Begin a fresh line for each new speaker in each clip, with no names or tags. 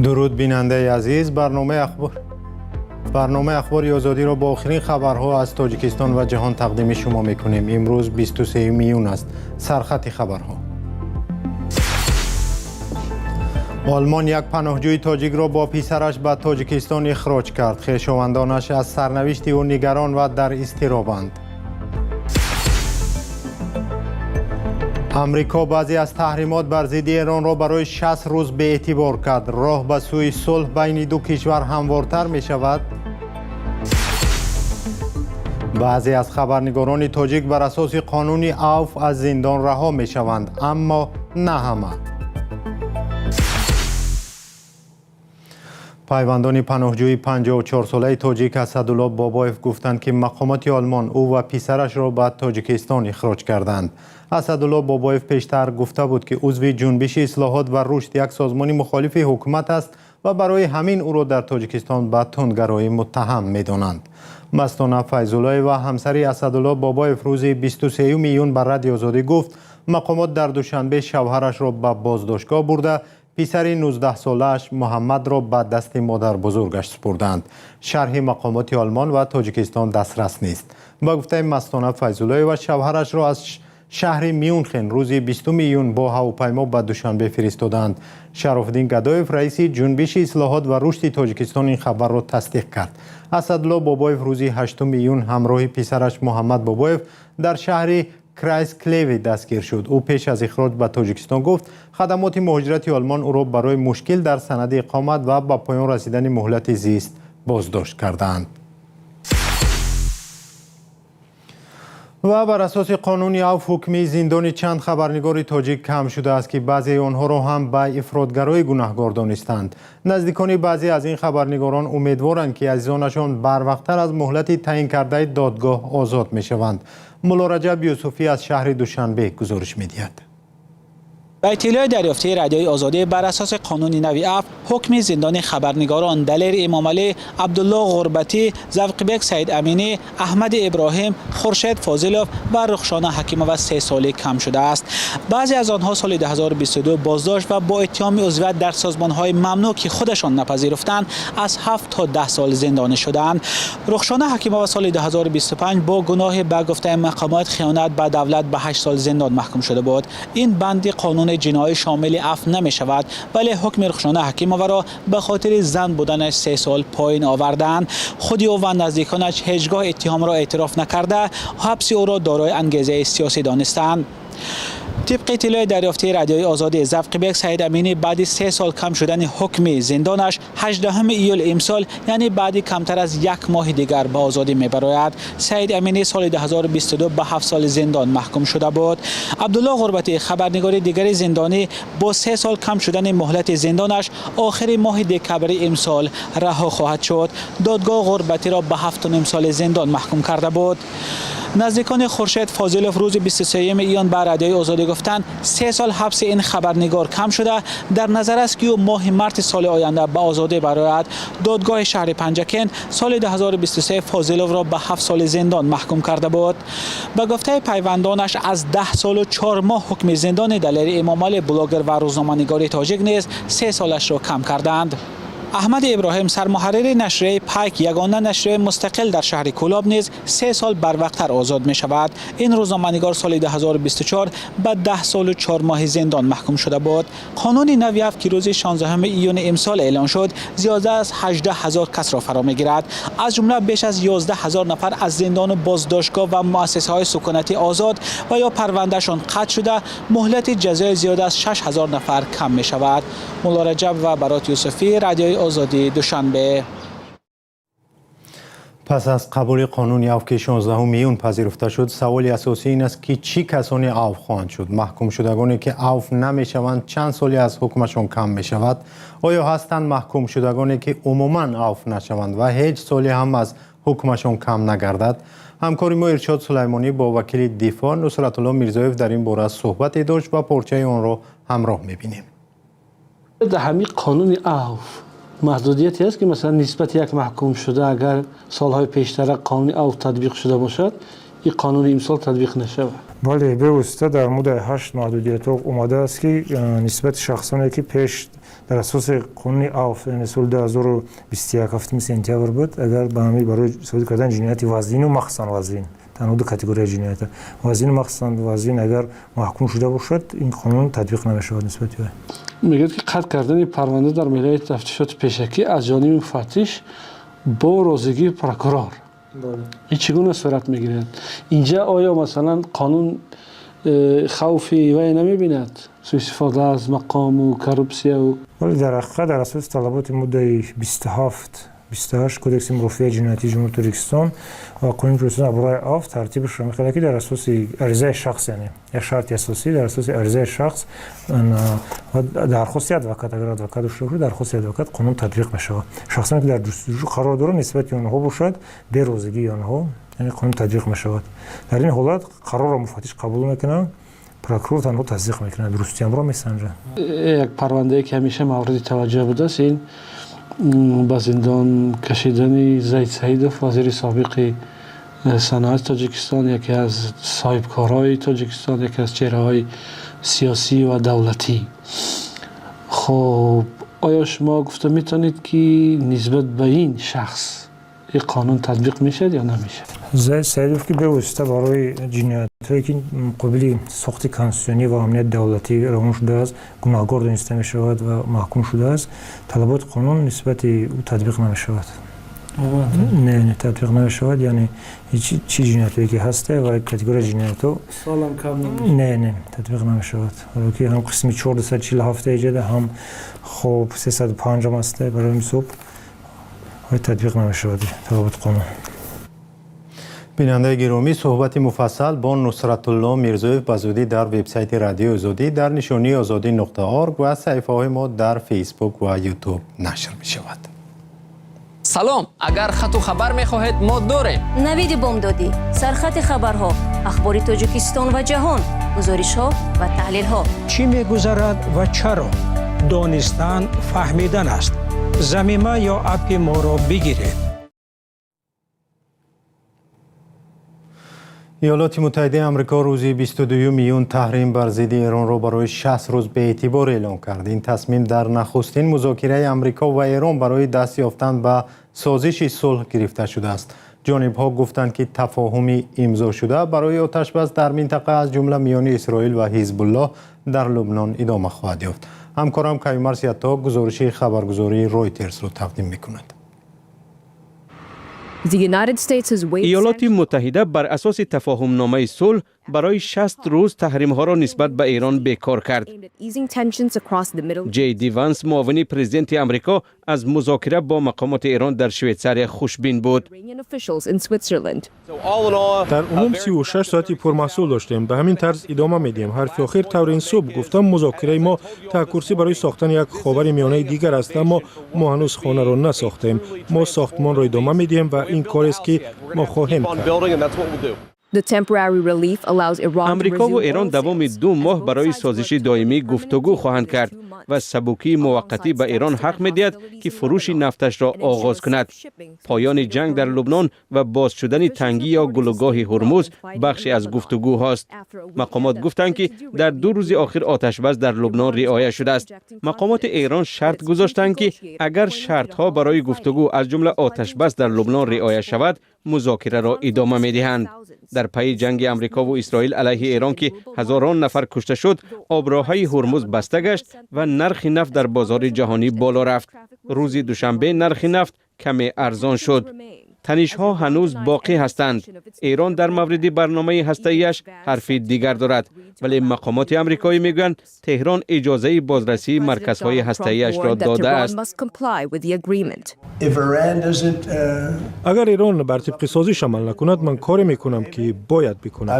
Дуруд, бинандаи азиз. Барномаи Ахбори Озодиро бо охирин хабарҳо аз Тоҷикистон ва ҷаҳон тақдими шумо мекунем. Имрӯз 23 июн аст. Сархати хабарҳо. Олмон як паноҳҷӯи тоҷикро бо писараш ба Тоҷикистон ихроҷ кард. Хешовандонаш аз сарнавишти ӯ нигарон ва дар изтиробанд. Амрико баъзе аз таҳримот бар зидди Эронро барои 60 рӯз беэътибор кард. Роҳ ба сӯи сулҳ байни ду кишвар ҳамвортар мешавад. Баъзе аз хабарнигорони тоҷик бар асоси қонуни авф аз зиндон раҳо мешаванд, аммо на ҳама. Пайвандони паноҳҷӯи 54-солаи тоҷик Асадулло Бобоев гуфтанд, ки мақомоти Олмон ӯ ва писарашро ба Тоҷикистон ихроҷ карданд. Асадулло Бобоев пештар гуфта буд, ки узви Ҷунбиши ислоҳот ва рушд, як созмони мухолифи ҳукумат аст ва барои ҳамин ӯро дар Тоҷикистон ба тундгароӣ муттаҳам медонанд. Мастона Файзуллоева, ҳамсари Асадулло Бобоев, рӯзи 23 июн ба Радиои Озодӣ гуфт, мақомот дар Душанбе шавҳарашро ба боздоштгоҳ бурда, писари 19-солааш Муҳаммадро ба дасти модарбузургаш супурданд. Шарҳи мақомоти Олмон ва Тоҷикистон дастрас нест. Ба гуфтаи Мастона Файзуллоева, шавҳарашро аз шаҳри Мюнхен рӯзи 20 июн бо ҳавопаймо ба Душанбе фиристоданд. Шарофиддин Гадоев, раиси Ҷунбиши ислоҳот ва рушди Тоҷикистон, ин хабарро тасдиқ кард. Асадулло Бобоев рӯзи 8 июн ҳамроҳи писараш Муҳаммад Бобоев дар шаҳри Крайс Клеви дастгир шуд. Ӯ пеш аз ихроҷ ба Тоҷикистон гуфт, хадамоти муҳоҷирати Олмон ӯро барои мушкил дар санади иқомат ва ба поён расидани муҳлати зист боздошт кардаанд. Ва бар асоси қонуни авф ҳукми зиндони чанд хабарнигори тоҷик кам шудааст, ки баъзеи онҳоро ҳам ба ифротгароӣ гунаҳгор донистанд. Наздикони баъзе аз ин хабарнигорон умедворанд, ки азизонашон барвақттар аз муҳлати таъин кардаи додгоҳ озод мешаванд. Мулло Раҷаб Юсуфӣ аз шаҳри Душанбе гузориш медиҳад.
Ба иттилои дарёфтии Радиои Озодӣ, бар асоси қонуни нави афв, ҳукми зиндони хабарнигорон Далер Имомалӣ, Абдулло Ғурбатӣ, Завқибек Саид Аминӣ, Аҳмади Иброҳим, Хуршед Фозилов ва Рухшона Ҳакимова 3 соли кам шудааст. Баъзе аз онҳо соли 2022 боздошт ва бо иттиҳоми узвият дар созмонҳои мамнӯъ, ки худашон напазируфтанд, аз 7 то 10 сол зиндонӣ шудаанд. Рухшона Ҳакимова соли 2025 бо гуноҳи ба гуфтаи мақомот хиёнат ба давлат ба 8 сол зиндон маҳкум шуда буд. Ин банди қонуни ҷиноӣ шомили афв намешавад, вале ҳукми Рухшона Ҳакимоваро ба хотири зан буданаш 3 сол поин овардаанд. Худи ӯ ва наздиконаш ҳеҷ гоҳ иттиҳомро эътироф накарда, ҳабси ӯро дорои ангезаи сиёсӣ донистаанд. Тибқи иттилои дарёфтии Радиои Озодӣ, Завқибек Саид Аминӣ баъди 3 сол кам шудани ҳукми зиндонаш 18 июл имсол, яъне баъди камтар аз як моҳи дигар, ба озодӣ мебарояд. Саид Аминӣ соли 2022 ба 7 соли зиндон маҳкум шуда буд. Абдулло Ғурбатӣ, хабарнигори дигари зиндонӣ, бо 3 сол кам шудани муҳлати зиндонаш охири моҳи декабри имсол раҳо хоҳад шуд. Додгоҳ Ғурбатиро ба 7,5 соли зиндон маҳкум карда буд. Наздикони Хуршед Фозилов рӯзи 23 июн ба Радиои Озодӣ гуфтанд, 3 сол ҳабси ин хабарнигор кам шуда, дар назар аст, ки ӯ моҳи марти соли оянда ба озодӣ барояд. Додгоҳи шаҳри Панҷакент соли 2023 Фозиловро ба 7 соли зиндон маҳкум карда буд. Ба гуфтаи пайвандонаш, аз 10 солу 4 моҳ ҳукми зиндони Далери Имомалӣ, блогер ва рӯзноманигори тоҷик, низ 3 солашро кам карданд. Аҳмади Иброҳим, сармуҳаррири нашрияи Пайк, ягона нашрияи мустақил дар шаҳри Кӯлоб, низ 3 сол барвақттар озод мешавад. Ин рӯзноманигор соли 2024 ба 10 солу 4 моҳи зиндон маҳкум шуда буд. Қонуни нави афв, ки рӯзи 16 июни имсол эълон шуд, зиёда аз 18 ҳазор касро фаро мегирад. Аз ҷумла беш аз 11 ҳазор нафар аз зиндону боздоштгоҳ ва муассисаҳои сукунатӣ озод ва ё парвандаашон қатъ шуда, муҳлати ҷазои зиёда аз 6 ҳазор нафар кам мешавад. Мулло Раҷаб ва Барот Юсуфӣ, Радиои Озодӣ, Душанбе.
Пас аз қабули қонуни авф, ки 16 июн пазируфта шуд, саволи асосӣ ин аст, ки чӣ касоне авф хоҳанд шуд? Маҳкумшудагоне, ки авф намешаванд, чанд соли аз ҳукмашон кам мешавад? Оё ҳастанд маҳкумшудагоне, ки умуман авф нашаванд ва ҳеҷ соле ҳам аз ҳукмашон кам нагардад? Ҳамкори мо Иршод Сулаймонӣ бо вакили дифоъ Нусратулло Мирзоев дар ин бора суҳбате дошт ва порчаи онро ҳамроҳ мебинем.
Дар ҳамин қонуни авф маҳдудияте аст, ки масалан нисбати як маҳкум шуда, агар солҳои пештара қонуни авф татбиқ шуда бошад, Ин қонуни имсол татбиқ нашавад.
Бале, бевосита дар моддаи 8 маҳдудиятҳо омадааст, ки нисбати шахсоне, ки пеш дар асоси қонуни авф, яъне соли 2021 7 сентябр буд, агар ба ҳамин барои содир кардани ҷинояти вазнину махсусан вазнин, танҳо ду категорияи ҷиноята, вазнину махсусан вазнин, агар маҳкум шуда бошад, ин қонун татбиқ намешавад нисбати вай.
Мегӯяд, ки қатъ кардани парванда дар марҳилаи тафтишоти пешакӣ аз ҷониби муфаттиш бо розигии прокурор, ин чӣ гуна сурат мегирад? Инҷа оё, масалан, қонун хавфи вай намебинад, суистифода аз мақому коррупсияву?
Вале дар ҳақиқат дар асоси талаботи моддаи 27, 28 Кодекси мурофиаи ҷиноятии Ҷумҳурии Тоҷикистон ва Қонуни Тоҷикистон дар бораи афв тартибашро мехоҳад, ки дар асоси аризаи шахс, яъне як шарти асосӣ, дар асоси аризаи шахс ва дархости адвокат, агар адвокат дошта бошад, дархости адвокат, қонун татбиқ мешавад. Шахсоне, ки дар ҷустуҷӯ қарор доранд, нисбати онҳо бошад, бе розигии онҳо, яъне қонун татбиқ мешавад. Дар ин ҳолат қарорро муфаттиш қабул мекунад, прокурор танҳо тасдиқ мекунад, дурустиамро месанҷад.
Як парвандае, ки ҳамеша мавриди таваҷҷӯҳ будааст, ин ба зиндон кашидани Зайд Саидов, вазири собиқи саноати Тоҷикистон, яке аз соҳибкорҳои Тоҷикистон, яке аз чеҳраҳои сиёсӣ ва давлатӣ. Хуб, оё шумо гуфта метавонед, ки нисбат ба ин шахс ин қонун татбиқ мешавад ё намешавад?
Зайд Саидов, ки бевосита барои ҷиноятҳое, ки муқобили сохти конститутсионӣ ва амнияти давлатӣ равон шудааст, гунаҳгор дониста мешавад ва маҳкум шудааст, талаботи қонун нисбати ӯ татбиқ намешавад. Не, татбиқ намешавад. Яъне чӣ ҷиноятҳое ки ҳаста ва категорияи ҷиноятҳо, не, татбиқ намешавад, ки ҳам қисми 447 эҷада, ҳам хоб 305-ам аста, барои мисол татбиқ намешавад талаботи қонун.
Бинандаи гиромӣ, суҳбати муфассал бо Нусратулло Мирзоев ба зудӣ дар вебсайти Радиои Озодӣ дар нишонии озодӣ.org ва саҳифаҳои мо дар Фейсбук ва Ютуб нашр мешавад.
Салом, агар хату хабар мехоҳед, мо дорем.
Навиди бомдодӣ, сархати хабарҳо, ахбори Тоҷикистон ва ҷаҳон, гузоришҳо ва таҳлилҳо.
Чӣ мегузарад ва чаро? Донистан фаҳмидан аст. Замима ё аппи моро бигиред.
Иёлоти Муттаҳидаи Амрико рӯзи 22 июн таҳрим бар зидди Эронро барои 60 рӯз беэътибор эълон кард. Ин тасмим дар нахустин музокираи Амрико ва Эрон барои даст ёфтан ба созиши сулҳ гирифта шудааст. Ҷонибҳо гуфтанд, ки тафоҳуми имзошуда барои оташбас дар минтақа, аз ҷумла миёни Исроил ва Ҳизбуллоҳ дар Лубнон, идома хоҳад ёфт. Ҳамкорам Каюмарс Ятто гузориши хабаргузории Ройтерсро тақдим мекунад.
Иёлоти Муттаҳида бар асоси тафоҳумномаи сулҳ барои 60 рӯз таҳримҳоро нисбат ба Эрон бекор кард. Ҷей Ди Ванс, муовини президенти Амрико, аз музокира бо мақомоти Эрон дар Швейтсария хушбин буд.
Дар умум 36 соати пурмаҳсул доштем. Ба ҳамин тарз идома медиҳем. Ҳарфи охир, таври ин субҳ гуфтам, музокираи мо таҳкурсӣ барои сохтани як ховари миёнаи дигар аст, аммо мо ҳанӯз хонаро насохтем. Мо сохтмонро идома медиҳем ва ин корест, ки мо хоҳем кард.
Амрикову Эрон давоми 2 моҳ барои созиши доимӣ гуфтугӯ хоҳанд кард ва сабукии муваққатӣ ба Эрон ҳақ медиҳад, ки фурӯши нафташро оғоз кунад. Поёни ҷанг дар Лубнон ва боз шудани тангӣ ё гулугоҳи Ҳурмуз бахше аз гуфтугӯҳост. Мақомот гуфтанд, ки дар 2 рӯзи охир оташбас дар Лубнон риоя шудааст. Мақомоти Эрон шарт гузоштанд, ки агар шартҳо барои гуфтугӯ, аз ҷумла оташбас дар Лубнон, риоя шавад, музокираро идома медиҳанд. Дар пайи ҷанги Амрикову Исроил алайҳи Эрон, ки ҳазорон нафар кушта шуд, оброҳаи Ҳурмуз баста гашт ва нархи нафт дар бозори ҷаҳонӣ боло рафт. Рӯзи душанбе нархи нафт каме арзон шуд. Танишҳо ҳанӯз боқӣ ҳастанд. Эрон дар мавриди барномаи ҳастаиаш ҳарфи дигар дорад, вале мақомоти амрикоӣ мегӯянд, Теҳрон иҷозаи бозрасии марказҳои ҳастаиашро додааст.
Агар Эрон бар тибқи созиш амал накунад, ман коре мекунам, ки бояд бикунам.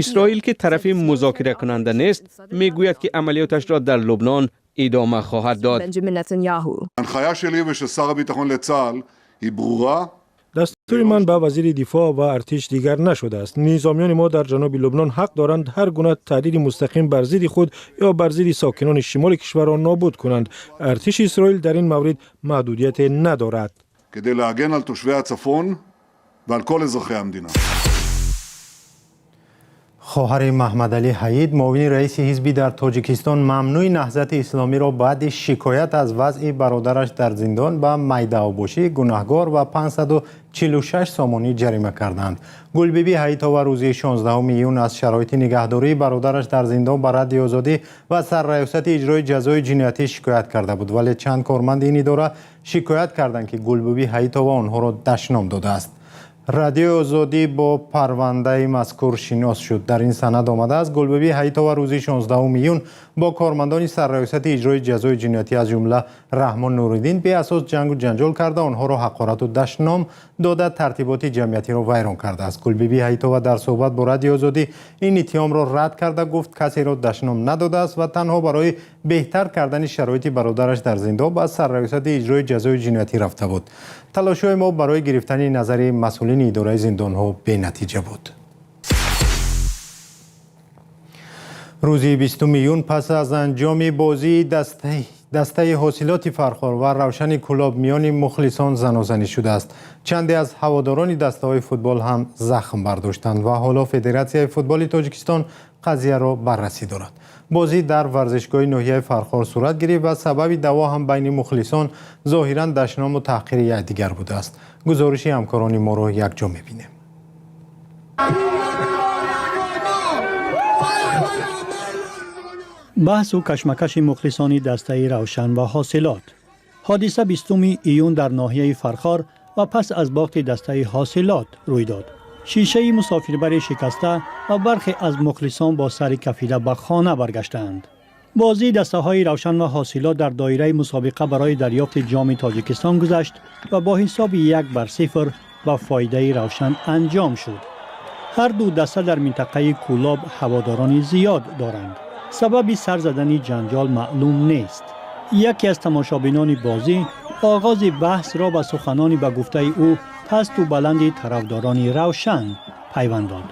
Исроил, ки тарафи музокиракунанда нест, мегӯяд, ки амалиёташро дар Лубнон идома хоҳад дод.
Дастури ман ба вазири дифоъ ва артиш дигар нашудааст. Низомиёни мо дар ҷануби Лубнон ҳақ доранд ҳар гуна таҳдиди мустақим бар зидди худ ё бар зидди сокинони шимоли кишварро нобуд кунанд. Артиши Исроил дар ин маврид маҳдудияте надорад.
כדי להגן על תושבי הצפון ועל כל אזרחי המדינה.
Хоҳари Маҳмадалӣ Ҳаид, муовини раиси ҳизбӣ дар Тоҷикистон мамнӯи Наҳзати Исломиро баъди шикоят аз вазъи бародараш дар зиндон ба майдаобошӣ гунаҳгор ва 546 сомонӣ ҷарима карданд. Гулбибӣ Ҳаитова рӯзи 16 июн аз шароити нигаҳдории бародараш дар зиндон ба Радиои Озодӣ ва Сарраёсати иҷрои ҷазои ҷиноятӣ шикоят карда буд, вале чанд корманди ин идора шикоят карданд, ки Гулбибӣ Ҳаитова онҳоро дашном додааст. Радиои Озодӣ бо парвандаи мазкур шинос шуд. Дар ин санад омадааст, Гулбибӣ Ҳаитова рӯзи 16 июн бо кормандони Сарраёсати иҷрои ҷазои ҷиноятӣ, аз ҷумла Раҳмон Нуриддин, беасос ҷангу ҷанҷол карда, онҳоро ҳақорату дашном дода, тартиботи ҷамъиятиро вайрон кардааст. Гулбибӣ Ҳаитова дар суҳбат бо Радиои Озодӣ ин иттиҳомро рад карда, гуфт, касеро дашном надодааст ва танҳо барои беҳтар кардани шароити бародараш дар зиндон ба Сарраёсати иҷрои ҷазои ҷиноятӣ рафта буд. Талошҳои мо барои гирифтани назари масъулини идораи зиндонҳо бенатиҷа буд. Рӯзи 20 июн пас аз анҷоми бозии дастаи Ҳосилоти Фархор ва Равшани Кӯлоб миёни мухлисон занозанӣ шудааст. Чанде аз ҳаводорони дастаҳои футбол ҳам захм бардоштанд ва ҳоло Федератсияи футболи Тоҷикистон қазияро баррасӣ дорад. Бозӣ дар варзишгоҳи ноҳияи Фархор сурат гирифт ва сабаби даъво ҳам байни мухлисон зоҳиран дашному таҳқири якдигар будааст. Гузориши ҳамкорони моро якҷо мебинем.
Баҳсу кашмакаши мухлисони дастаи Равшан ва Ҳосилот. Ҳодиса 20 июн дар ноҳияи Фархор ва пас аз бохти дастаи Ҳосилот рӯй дод. Шишаи мусофирбаре шикаста ва бархе аз мухлисон бо сари кафида ба хона баргаштаанд. Бозии дастаҳои Равшан ва Ҳосилот дар доираи мусобиқа барои дарёфти Ҷоми Тоҷикистон гузашт ва бо ҳисоби 1-0 ба фоидаи Равшан анҷом шуд. Ҳар ду даста дар минтақаи Кӯлоб ҳаводорони зиёд доранд. Сабаби сар задани ҷанҷол маълум нест. Яке аз тамошобинони бозӣ оғози баҳсро ба суханони ба гуфтаи ӯ пасту баланди тарафдорони Равшан пайванд дод.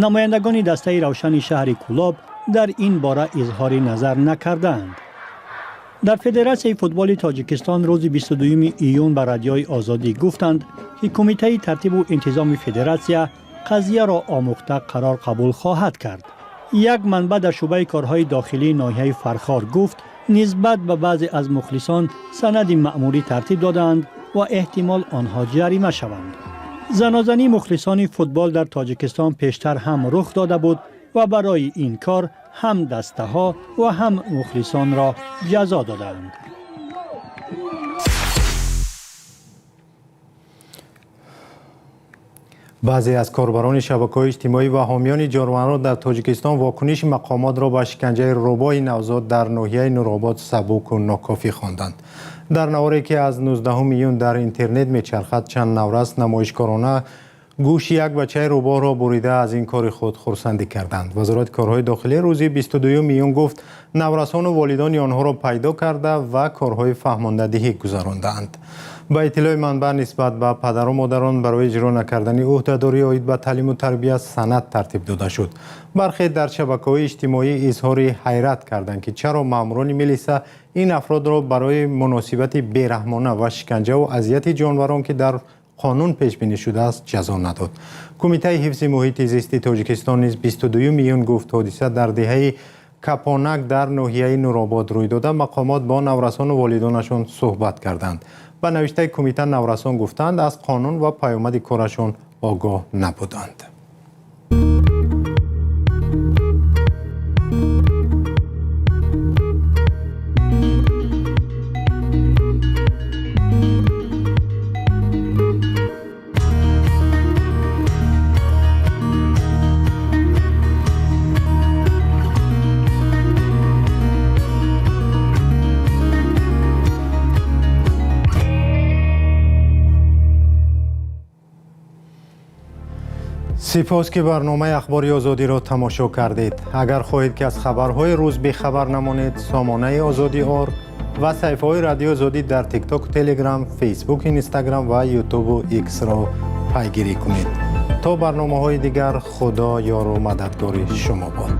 Намояндагони дастаи Равшани шаҳри Кӯлоб дар ин бора изҳори назар накардаанд. Дар Федератсияи футболи Тоҷикистон рӯзи 22 июн ба Радиои Озодӣ гуфтанд, ки Кумитаи тартибу интизоми федератсия қазияро омӯхта қарор қабул хоҳад кард. Як манбаъ дар шӯъбаи корҳои дохилии ноҳияи Фархор гуфт, нисбат ба баъзе аз мухлисон санади маъмурӣ тартиб додаанд ва эҳтимол онҳо ҷарима шаванд. Занозании мухлисони футбол дар Тоҷикистон пештар ҳам рух дода буд ва барои ин кор ҳам дастаҳо ва ҳам мухлисонро ҷазо додаанд.
Баъзе аз корбарони шабакаҳои иҷтимоӣ ва ҳомиёни ҷонварон дар Тоҷикистон вокуниши мақомотро ба шиканҷаи рӯбоҳи навзод дар ноҳияи Нуробод сабуку нокофӣ хонданд. Дар наворе, ки аз 19 июн дар интернет мечархад, чанд наврас намоишкорона гӯши як бачаи рӯбоҳро бурида, аз ин кори худ хурсандӣ карданд. Вазорати корҳои дохилӣ рӯзи 22 июн гуфт, наврасону волидони онҳоро пайдо карда ва корҳои фаҳмондадиҳӣ гузарондаанд. Ба иттилои манбаъ, нисбат ба падару модарон барои иҷро накардани ӯҳдадорӣ оид ба таълиму тарбия санад тартиб дода шуд. Бархе дар шабакаҳои иҷтимоӣ изҳори ҳайрат карданд, ки чаро маъмурони милиса ин афродро барои муносибати бераҳмона ва шиканҷаву азияти ҷонварон, ки дар қонун пешбинӣ шудааст, ҷазо надод. Кумитаи ҳифзи муҳити зисти Тоҷикистон низ 22 июн гуфт, ҳодиса дар деҳаи Капонак дар ноҳияи Нуробод рӯй дода, мақомот бо наврасону волидонашон суҳбат карданд. Ба навиштаи кумита, наврасон гуфтанд, аз қонун ва паёмади корашон огоҳ набуданд. Сипос, ки барномаи Ахбори Озодиро тамошо кардед. Агар хоҳед, ки аз хабарҳои рӯз бехабар намонед, сомонаи Озодӣ орг ва саҳифаҳои Радиои Озодӣ дар Тиктоку, Телеграм, Фейсбук, Инстаграм ва Ютубу Иксро пайгирӣ кунед. То барномаҳои дигар, Худо ёру мададгори шумо бод.